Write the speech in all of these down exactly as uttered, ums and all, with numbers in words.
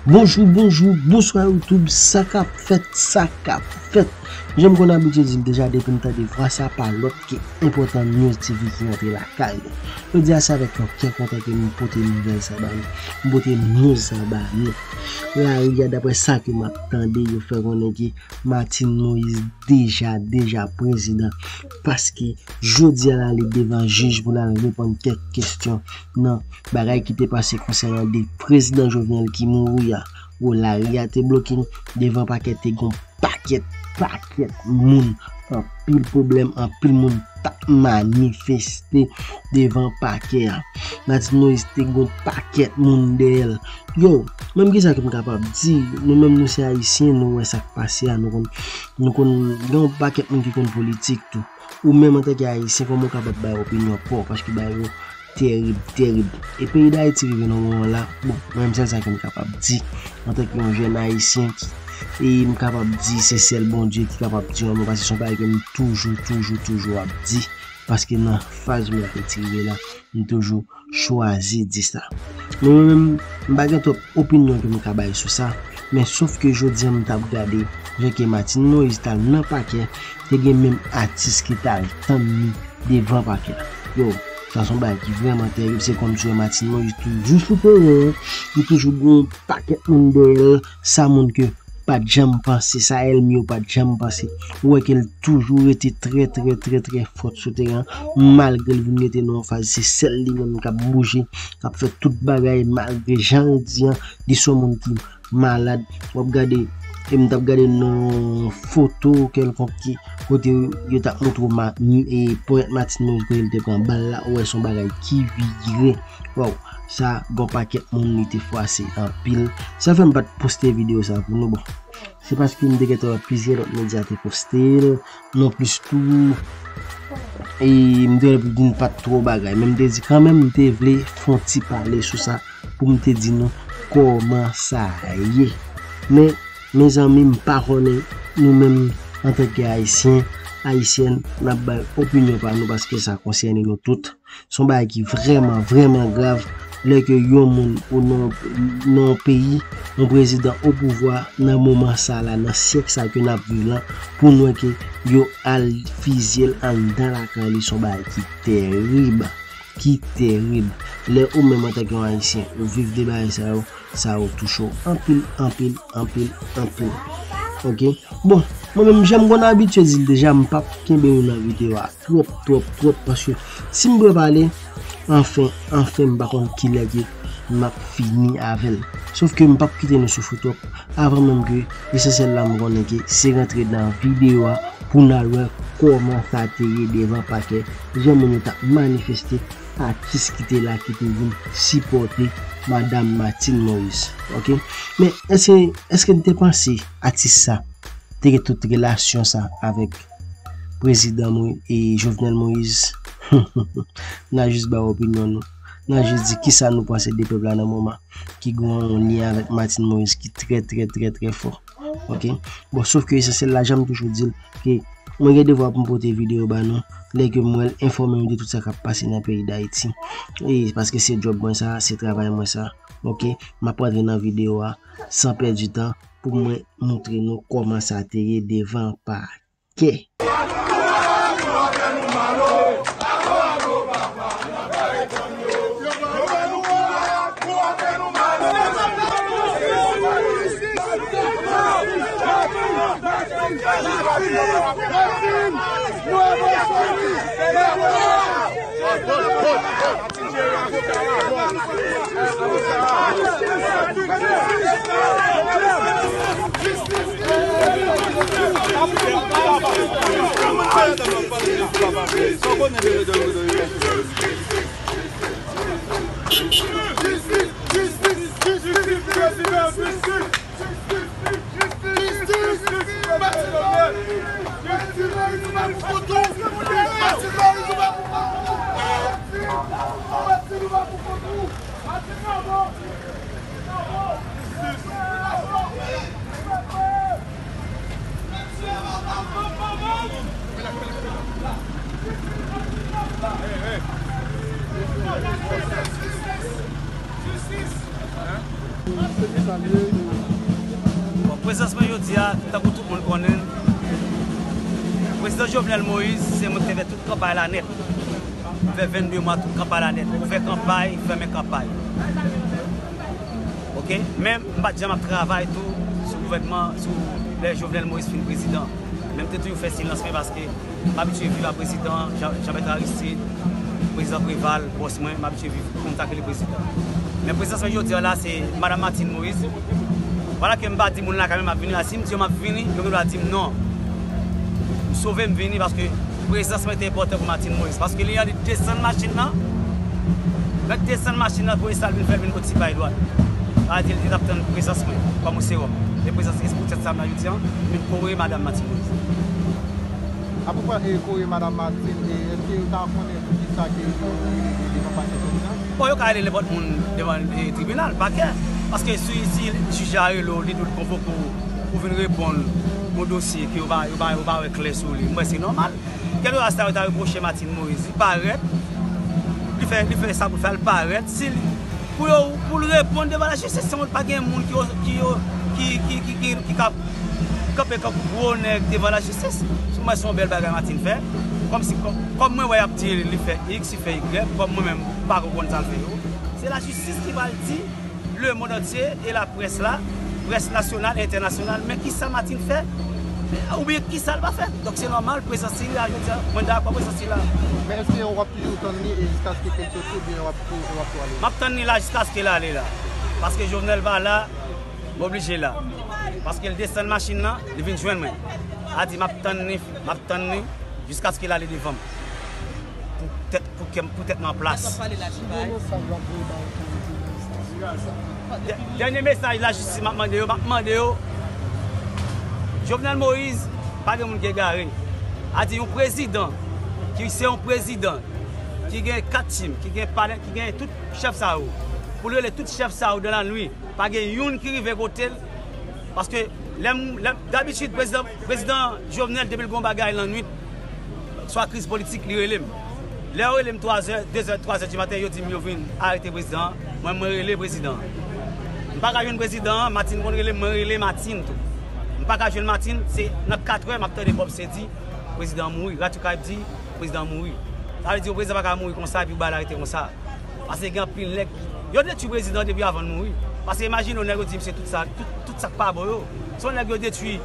Bonjou, bonjou, bonswa YouTube, sa k ap fèt, sa k ap fèt. Jan m konn abitye di l deja, depi m tande vwa sa, pa lòt ke Enpòtan News T V ki rantre lakay nou. Jodi a, se avèk yon kè kontan ke m pote nouvèl sa ba nou. M pote news sa ba nou. Lari a, daprè sa ke m ap tande, yo fè konnen ke Martine Moïse deja, deja prezidan. Paske jodi a l ale devan jij pou l al reponn kèk kesyon nan bagay ki te pase konsènan de prezidan Jovenel ki mouri a. Wo, lari a te bloke devan pakè, te gon pakèt, pakèt moun. Anpil pwoblèm, anpil moun t ap manifeste devan pakè a. Martine Moïse te gon pakèt moun dèyè l. Yo, menm kisa ke m kapab di, nou menm nou se Ayisyen, nou wè sa k pase a, nou konn, nou konn gen yon pakèt moun ki konn politik tou. Ou menm antanke Ayisyen, kòman w kapab bay opinyon pa w, paske bagay yo terib, terib. E peyi Dayiti rive nan moman la, bon, mwen menm sèl sa ke m kapab di, antanke yon jèn Ayisyen, e m kapab di se sèl Bondye ki kapab di yon mo, paske se yon bagay ke m toujou, toujou, toujou ap di, paske nan faz mwen Ayiti rive la, m toujou chwazi di sa. Men mwen menm, m pa gen twòp opinyon ke m ka bay sou sa, men sof ke jodi a m t ap gade jan ke Martine Moïse t al nan pakè, te gen menm atis ki t al tann li devan pakè a. Yo, sa se yon bagay ki vrèman terib, se kòmsi Martine Moïse toujou sou teren an, li toujou gen yon pakèt moun dèyè l, sa moun ke pa t janm panse, sa ènmi yo pa t janm panse. Ou wè ke l toujou rete trè, trè, trè, trè fò sou teren an, malgre l vin rete nan yon faz se sèl li menm k ap bouje, k ap fè tout bagay, malgre jan l di an, li se yon moun ki malad. W ap gade, e m t ap gade nan yon foto kèlkonk ki, kote yo t ap montre w ma, e ponyèt Martine Moïse kote l te pran bal la, ou wè se yon bagay ki vire. Waw, sa, gon pakèt moun li te fwase anpil. Sa fè m pa t poste videyo sa pou nou, bon. Se paske m te gentan wè plizyè lòt medya te poste l, nonplis tou, e m te wè pou di n pa t twò bagay. Men m te di kanmenm m te vle fè yon ti pale sou sa pou m te di nou kòman sa ye. Men, mezanmi, m pa konnen nou menm antanke Ayisyen, Ayisyèn, n ap bay opinyon pa nou paske sa konsène nou tout. Se yon bagay ki vrèman, vrèman grav lè ke yon moun ou nan, nan yon peyi, yon prezidan o pouvwa nan moman sa la, nan syèk sa ke n ap viv lan, pou n wè ke yo al fizye l anndan lakay li, se yon bagay ki terib, ki terib. Lè ou menm antanke yon Ayisyen, ou viv de bagay sa yo, sa yo touche w anpil, anpil, anpil, anpil. Oke? Bon, mwen menm, jan m konn abitye di l deja, m p ap kenbe nou nan videyo a twòp, twòp, twòp, paske si m pran pale, anfen, anfen, m pa konn kilè ke m ap fini avè l. Sof ke m p ap kite nou soufri twòp, avan menm ke esansyèl la m konnen ke se rantre nan videyo a pou n al wè kòman sa te ye devan pakè, jan moun yo t ap manifeste, atis ki te la ki te vin sipòte Madam Martine Moïse. Oke? Men èske, èske n te panse atis sa te gen tout relasyon sa avèk prezidan Mo-, e Jovenel Moïse? N a jis bay opinyon nou. N a jis di kisa nou panse de pèp la nan moman ki gen yon lyen avèk Martine Moïse ki trè, trè, trè, trè fò. Oke? Bon, sof ke esansyèl la, jan m toujou di l, ke mwen gen devwa pou m pote videyo ba nou, lè ke m wè l enfòme nou de tout sa k ap pase nan peyi Dayiti. E paske se djòb mwen sa, se travay mwen sa. Oke? M ap rantre nan videyo a san pèdi tan pou mwen montre nou kòman sa te ye devan pakè. Bon, prezans mwen jodi a, tankou tout moun konnen l, prezidan Jovenel Moïse se moun ki te fè tout kanpay la nèt. Fè vennde mwa tout kanpay la nèt. Ouvè kanpay, fèmen kanpay. Oke? Men, m pa t janm ap travay tou sou gouvènman, sou lè Jovenel Moïse fin prezidan. Men m te toujou fè silans mwen paske m abitye viv ak prezidan Jean, Jean Bertrand Aristide, prezidan Préval, bòs mwen, m abitye viv konn sa k rele prezidan. Men prezans mwen jodi a la, se Madanm Martine Moïse. Vwala ke m pa di moun lakay mwen m ap vini la. Si m di yo m ap vini, yo gen dwa di m non. M sove m vini paske prezans mwen te enpòtan pou Martine Moïse. Paske li an li desann machin nan. Lè l desann machin nan, premye sa l vin fè, l vin kot ti pay dwat. Sa vle di, li t ap tann prezans mwen kòm yon sewòm. E prezans, e se poutèt sa m la jodi a, m vin kore Madanm Martine Moïse. Apwopwo e kore Madanm Martine, e èske yo ta konnen poukisa ke yo rele li devan pakè tribinal? Bon, yo ka rele nenpòt moun devan, e, tribinal, pakè. Paske si, si jij la rele w, li di w l konvoke w pou vin reponn yon dosye ke yo pa, yo pa, yo pa wè klè sou li, m wè se nòmal. Kèlkeswa sa yo ta repwoche Martine Moïse, li parèt, li fè, li fè sa pou l fè, l parèt. Si li, pou yo, pou l reponn devan lajistis, se moun, pa gen moun ki, ki, ki, ki, ki, ki ka kanpe kankou gwo nèg devan lajistis. Sou mwen, se yon bèl bagay Martine fè. Kòm si, kòm, kòm mwen wè y ap di li fè X, li fè Y, kòm mwen menm, m pa konn sa l fè yo. Se lajistis ki pral di lemonn antye e laprès la, près nasyonal e entènasyonal, men kisa Martine fè, oubyen kisa l pa fè. Donk, se nòmal, prezans li la, jodi a, mwen dakò prezans li la. Men èske w ap toujou tann li e jiskaske ke l soti oubyen w ap tou, w ap tou ale? M ap tann li la jiskaske l ale la. Paske Jovenel pa la, m oblije la. Paske l desann machin nan, li vin jwenn mwen. A di, m ap tann li, m ap tann li jiskaske l ale devan m. Pou tèt, pou kè m, pou tèt mwen an plas. Dè-, dènye mesaj lajistis m ap mande yo, m ap mande yo, Jovenel Moïse, pa gen moun ki egare. A di yon prezidan, ki se yon prezidan, ki gen kat tim, ki gen palè, ki gen tout chèf sa yo. Pou l rele tout chèf sa yo dans la nuit, pa gen youn ki rive kote l. Paske lè m, lè m, dabitid, prezidan, prezidan Jovenel, depi l gen yon bagay lannwit, swa kriz politik, li rele m. Lè yo rele m twazè, dezè, twazè di maten, yo di m yo vin arete prezidan an, mwen, mwen rele prezidan an. M pa ka jwenn prezidan an, Martine konn rele m, mwen rele Martine tou. M pa ka jwenn Martine, se nan katrè m ap tande Bob Sedi, prezidan an mouri. Radyo Karayib di, prezidan an mouri. Sa vle di yon prezidan pa ka mouri konsa, epi yo ba l arete konsa. Paske gen anpil nèg, yo detwi prezidan depi avan l mouri. Paske imajine w, nèg yo di misye tout sa, tout, tout sa k pa bon yo. Se yon nèg yo detwi,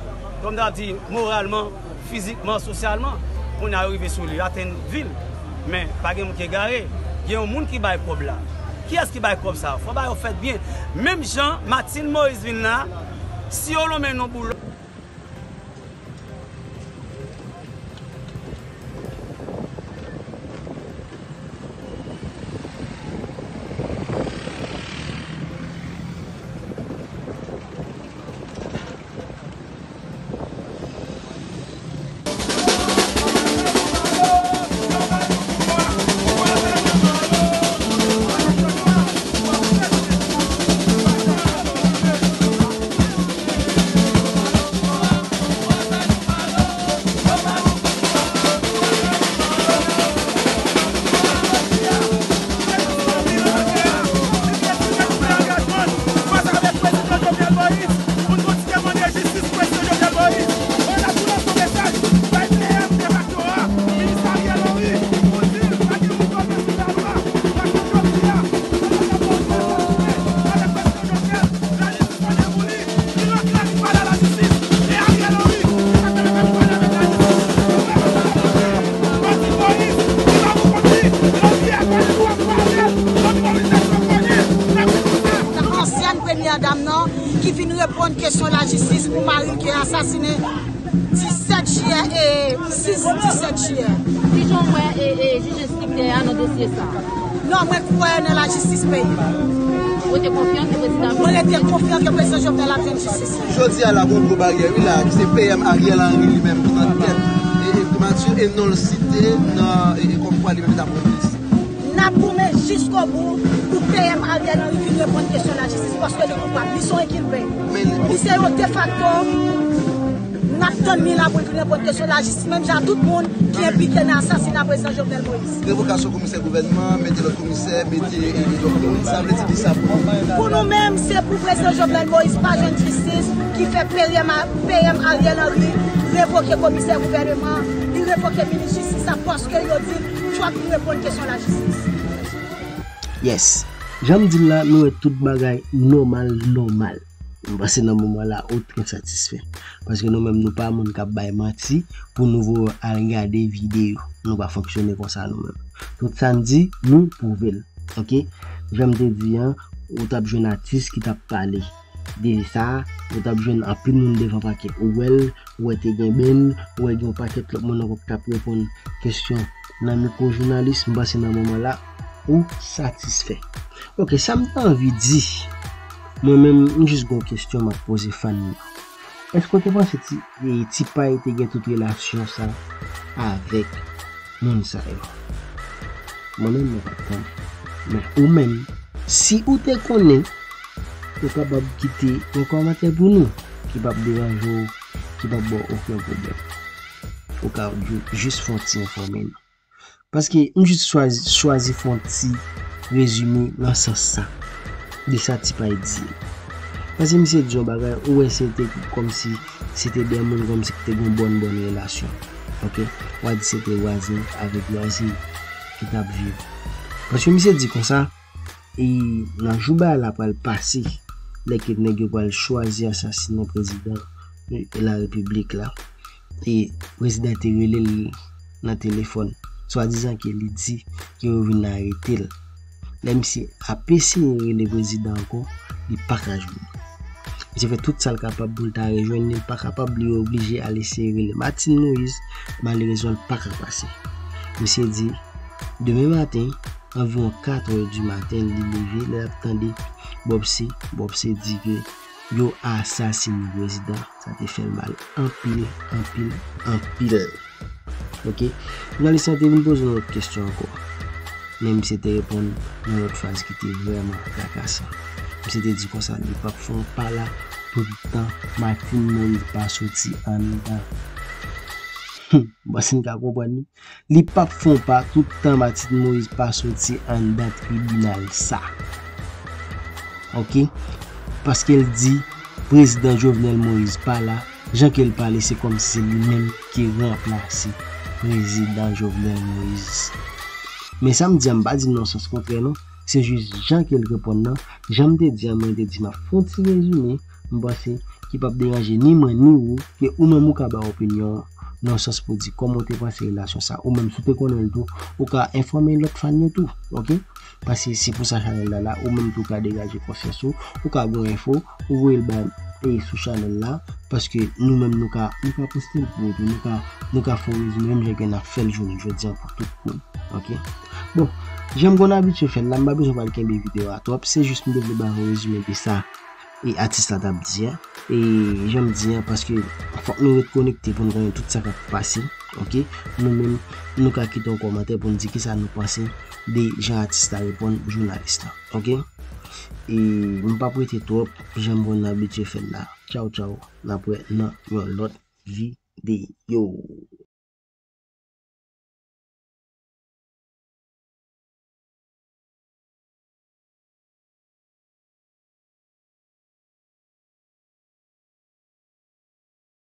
kòm ta di, moralman, fizikman, sosyalman. Kounye a yo rive sou li, yo atenn vi l. Men, pa gen moun ki egare. Gen yon moun ki bay kòb la. Kiyès ki bay kòb sa? Fò bagay yo fèt byen. Menm jan Martine Moïse vin la, si yo lonmen non boulò. Ansyèn premyè dam nan ki vin reponn kesyon lajistis pou mari l ki asasinen disèt jiyè e sis disèt jiyè. Kijan w wè, e, e, jij enstriktè a nan dosye sa a? Non, mwen kwè nan lajistis peyi m. Ou te konfyan ke prezidan Mwen rete konfyan ke prezidan Jovenel ap jwenn jistis li. Jodi a la, gon gwo baryè, wi, la, ki se P M Ariel Henry li menm ki nan tèt e, e primati e non l site nan, e, e kòmkwa li menm li ta pran minis. N ap goumen jiskobou pou P M Ariel Henry vin reponn kesyon lajistis paske li koupab. Li se yon enkilpe. Men li Li se yon defakto. N Ap tann li la pou l vin reponn kesyon lajistis, menm jan tout moun ki enplike nan asasina prezidan Jovenel Moïse. Revokasyon komisè gouvènman, mete lòt komisè, mete e, e, lòt moun, sa vle di ki sa pou nou? Pou nou menm, se pou prezidan Jovenel Moïse pa jwenn jistis ki fè P M, P M Ariel Henry revoke komisè gouvènman, li revoke minis jistis la paske yo di fòk li reponn kesyon lajistis. Yes. Jan m di l la, nou wè tout bagay nòmal, nòmal. M panse nan moman la, ou trè satisfè. Paske nou menm, nou pa moun k ap bay manti pou nou voye al gade videyo. Nou pa fonksyone konsa nou menm. Tout sa n di, nou pwouve l. Oke? Jan m te di an, ou t ap jwenn atis ki t ap pale de sa, ou t ap jwenn anpil moun devan pakè. Ou wè l, ou wè te gen Ben, ou wè gen yon pakèt lòt moun ankò ki t ap reponn kesyon nan mikwo jounalis, m panse nan moman la, ou satisfè. Oke, sa m te anvi di, mwen menm, m jis gon kesyon m ap poze fan yo. Èske w te panse ti, e, Ti Pay te gen tout relasyon sa avèk moun sa yo? Mwen menm, mwen pa t konnen. Men ou menm, si ou te konnen, ou kapab kite yon kòmantè pou nou ki p ap deranje w, ki p ap ba w okenn pwoblèm. Ou ka ju- jis fè yon ti enfòme nou. Paske m jis chwazi, chwazi fè yon ti rezime nan sans sa, de sa Ti Pay di. Paske misye di yon bagay, ou wè se te kòmsi se te de moun kòmsi ki te gen yon bòn bòn relasyon. Oke? W a di se te vwazen avèk vwazen ki t ap viv. Paske misye di konsa, e nan jou bagay la pral pase, lè ke nèg yo pral chwazi asasinen prezidan e, e larepiblik la, e prezidan te rele l nan telefòn, swadizan ke li di ke yo vin arete l. Lè misye ap eseye rele prezidan ankò, li pa ka jwenn li. Misye fè tout sa l kapab pou l ta rejwenn li, li pa kapab, li oblije al eseye rele Martine Moïse, malerezman l pa ka pase. Misye di, demen maten, anviwon kat è di maten, li leve, lè l ap tande Bob C, Bob C di ke yo asasine prezidan, sa te fè l mal anpil, anpil, anpil. Oke? Jounalis lan te vin poze yon lòt kesyon ankò. Men misye te reponn yon lòt fraz ki te vrèman trakasan. Misye te di konsa, li p ap fè yon pa la toutan Martine Moïse pa soti anndan. Bon, si n ka konprann li. Li p ap fè yon pa toutan Martine Moïse pa soti anndan tribinal sa. Oke? Paske l di prezidan Jovenel Moïse pa la, jan ke l pale se kòmsi se li menm ki ranplase prezidan Jovenel Moïse. Men sa m di an, m pa di l nan sans kontrè non, se jis jan ke l reponn nan, jan m te di an, mwen te di m ap fè yon ti rezime, m panse ki p ap deranje ni mwen ni ou, ke ou menm ou ka bay opinyon w nan sans pou di kòman w te panse relasyon sa. Ou menm si w te konnen l tou, ou ka enfòme lòt fan yo tou, oke? Paske se pou sa chanèl la la, ou menm tou ka degaje konsyans ou, ou ka gen enfo, ou voye l bay e sou chanèl la, paske nou menm nou ka nou ka poste l pou ou tou, nou ka nou ka fè yon rezime menm jan ke n ap fè l jounen jodi an pou tout moun, oke? Bon, jan m konn abitye fè l la, m pa bezwen pral kenbe videyo a twòp, se jis m te vle bay yon rezime de sa e atis la t ap di an. E jan m di an, paske fòk nou ret konekte pou n konnen tout sa k ap pase, oke? Nou menm, nou ka kite yon kòmantè pou n di kisa nou panse de jan atis la reponn jounalis la, oke? E m p ap rete twòp, jan m konn abitye fè l la. Tchaw, tchaw, n ap wè nan yon lòt videyo.